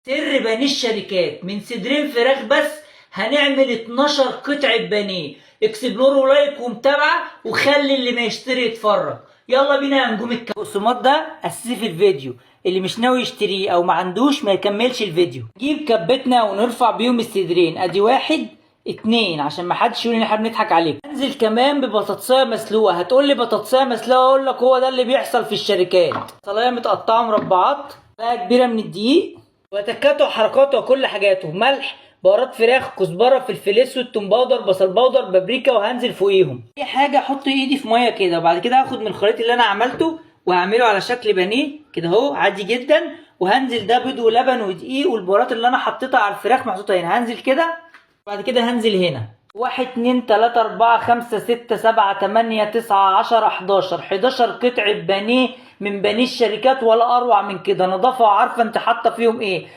سر بانيه الشركات من صدرين فراخ بس هنعمل 12 قطعة بانيه. explore و like ومتابعة، وخلي اللي ما يشتري يتفرج. يلا بينا يا نجوم. البقسماط ده اساسي في الفيديو، اللي مش ناوي يشتريه او ما عندوش ما يكملش الفيديو. نجيب كبتنا ونرفع بيهم الصدرين، ادي 1 2 عشان ما حدش يقول ان احنا بنضحك عليكم. انزل كمان ببطاطسايه مسلوقة. هتقول لي بطاطسايه مسلوقة، اقول لك هو ده اللي بيحصل في الشركات. بصلايه متقطعه مربعات، معلقه كبيرة من الدقيق، وتكاته وحركاته وكل حاجاته، ملح، بهارات فراخ، كزبره، فلفل اسود، توم powder، بصل powder، بابريكا، وهنزل فوقيهم. اي حاجة احط ايدي في مية كده، وبعد كده هاخد من الخليط اللي انا عملته وهعمله على شكل بانيه كده اهو، عادي جدا. وهنزل ده بيض ولبن ودقيق والبهارات اللي انا حطيتها على الفراخ محطوطة هنا. هنزل كده، بعد كده هنزل هنا 1 2 3 4 5 6 7 8 9 10 11 11 قطعة بانيه من بانيه الشركات، ولا اروع من كده. نظافة وعارفة انت حاطة فيهم ايه.